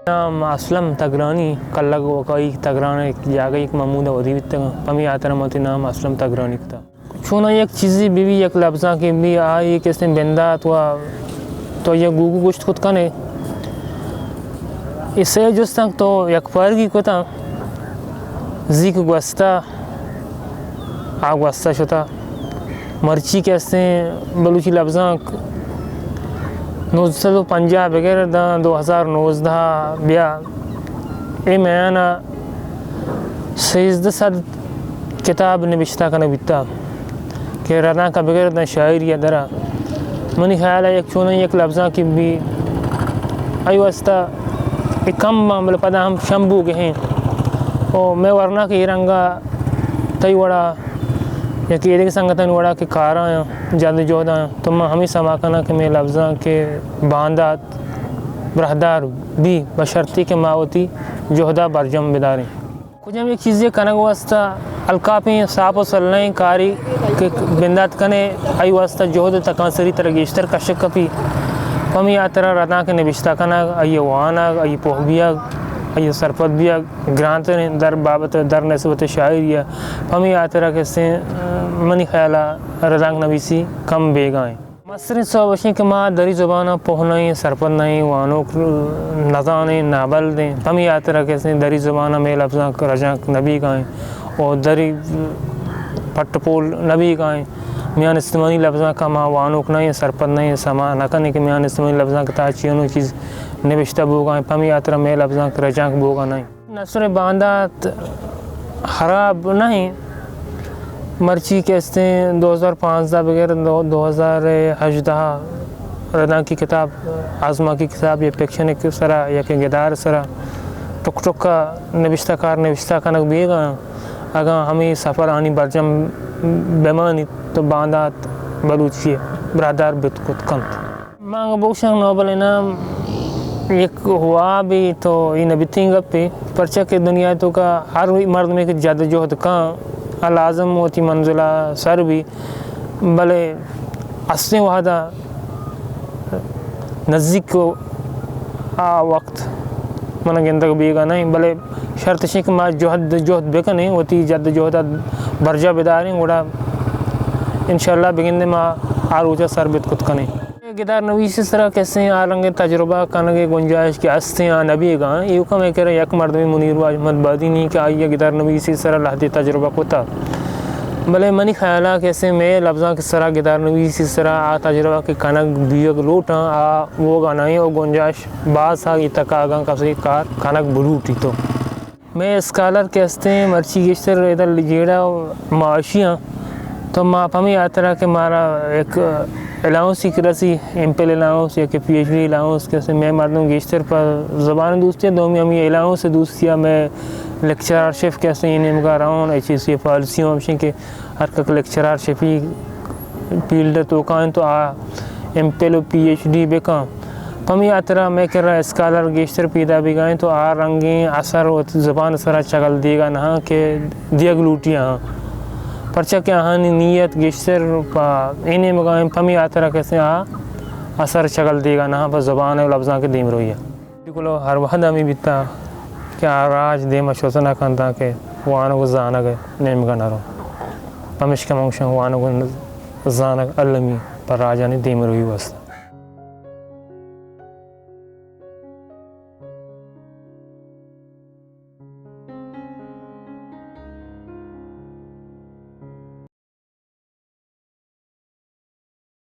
نام اسلم تگرانی، کلگ وکائی تگران ءِ یک جاگہ یک محمود ءَ ودی بیتگ۔ پمی ہاترا من وتی نام اسلم تگرانی کتا۔ چوناں یک چیزے بہ بی، یک لبزانکے بہ بی، آئی کہ استیں بندات و تو یک گوگو گوشت کت کنے۔ اے سئے جستاں تو یک پارگی کتاں، زیک گوستہ، آ گوستہ شتہ۔ مرچی کہ استیں بلوچی لبزانک نوزدہ سد و پنجاہ بگر داں دو ہزار نوزدہ بیا، اے میان ءَ سیزدہ سد کتاب نبشتہ کنگ بیتا کہ ردانک ءَ بگر داں شاعری ءَ درا۔ منی خیال ءَ یک چونیں یک لبزانکے بی، آئی واسطہ اے کم باں، بلے پدا ہم شمبو گہیں۔ او مئے ورنا کہ اے رنگا تئی وڑا یا کہ ایدگہ سنگتانی وڑا کہ کارا آں، جد و جہد آں، تو من ہمے سما کناں کہ مئے لبزانک باندات براہدار بی، بشرطی کہ ما وتی جہدا برجم بداریں۔ کجام یک چیزے کنگ واسطہ الکاپیں ساپ و سلہیں کاری کہ بندات کنے، آئی واسطہ جہد و تکانسری ترا گیشتر کشگ کپی۔ پمی ہاترا ردانک نبشتہ کنگ، آئی وانگ، آئی پوہ بیگ، آئی سرپد بیگ گرانتریں در بابت، در نسبت شاعری ءَ۔ پمی ہاترا کہ استیں منی خیال ءَ ردانک نویسی کم بیگا ایں۔ مستریں سوب اش انت کہ ما دری زبان ءَ پوہ نہ ایں، سرپد نہ ایں، وانوک نہ زانیں، نابلد ایں۔ پمی ہاترا کہ استیں دری زبان ءَ مئے لبزانک رجانک نہ بیگا ایں و دری پٹ پول نہ بیگا ایں۔ میان استمانی لبزانک ءَ ما وانوک نہ ایں، سرپد نہ ایں، سما نہ کنیں کہ میان استمانی لبزانک ءِ تہا چی انوں چیز نبشتہ بوگا ایں، پمی ہاترا مئے لبزانک رجانک بوگا نہ ایں۔ نثر باندات خراب نہ ایں، مرچی کہ استیں دو ہزار پانزدہ بگر دو، دو ہزار ہژدہ ردانکی کتاب، آزمانکی کتاب یا فکشن ءِ سرا یا کہ گدار ءِ سرا ٹک ٹک ءَ نبشتہ کار نبشتہ کنگ بیگا اں۔ اگاں ہمے سفر آنی برجم بمانیت تو باندات بلوچی براہدار بوت کت کنت۔ من بگوشاں نوبل انعام یک وابے تو اے نہ بیتیں گپے، پرچا کہ دنیا ءِ توکا ہر مردمے کہ جد و جہد کن، آ لازم وتی منزل ءَ سر بی، بلے استیں وہد ءَ نزیک آ وقت من گندگ بیگا نہ ایں، بلے شرط اش ایں کہ ما جہد، جہد بکنیں، وتی جد و جہد ءَ برجاہ بداریں، گڑا انشاءاللہ بگندیں ما آ روچ ءَ سر بوت کت کنیں۔ گدار نویسی ءِ سرا کسیں آ رنگیں تجربہ کنگ ءِ گنجائش کہ استیں، آ نہ بیگا ایں۔ ایوکا مئے کرا یک مردمے منیر واجہ احمد بادینی کہ آئی ءَ گدار نویسی ءِ سرا لہتے تجربہ کتا، بلے منی خیال ءَ کسیں مئے لبزانک ءِ سرا، گدار نویسی ءِ سرا آ تجربہ کہ کنگ بیگ لوٹاں، آ بوگا نہ ایں و گنجائش باز ہا اے تک اگاں کسے کار کنگ بلوٹی تو۔ مئے اسکالر کہ استیں مرچی گیشتر ادا جیڑہ و معاشی آں، تو ما پمی ہاترا کہ مارا یک الاؤنس کہ رسی، ایم فل الاؤنس یا کہ پی ایچ ڈی الاؤنس کہ استیں، مئے مردم گیشتر پہ زبان دوستی آں، دومی ہمے الاؤنس دوستی آں، مئے لیکچرر شپ کہ استیں اے نیمگا رون، ایچ ای سی پالیسی ہم ہمشیں کہ ہر کس لیکچرر شپی فیلڈ ءِ توکا انت تو آ ایم فل و پی ایچ ڈی بکن۔ پمی ہاترا مئے کرا اسکالر گیشتر پیدا بیگا انت تو آ رنگیں اثر وتی زبان ءِ سرا چگل دیگا نہ آں کہ دیگ لوٹی آں، پرچا کہ آہانی نیت گیشتر پہ اے نیمگا انت۔ پمی ہاترا کسیں آ اثر چگل دیگا نہ آں پہ زبان ءِ لبزانک ءِ دیمروئی ءَ۔ بلکل ہر وہد ہمے بیتا کہ آ راج دیم ءَ شت نہ کنت تانکہ وانگ و زانگ ءِ نیمگ ءَ نہ رو۔ پمیشکا من گوشاں وانگ و زانگ المی پہ راجانی دیمروئی واستہ۔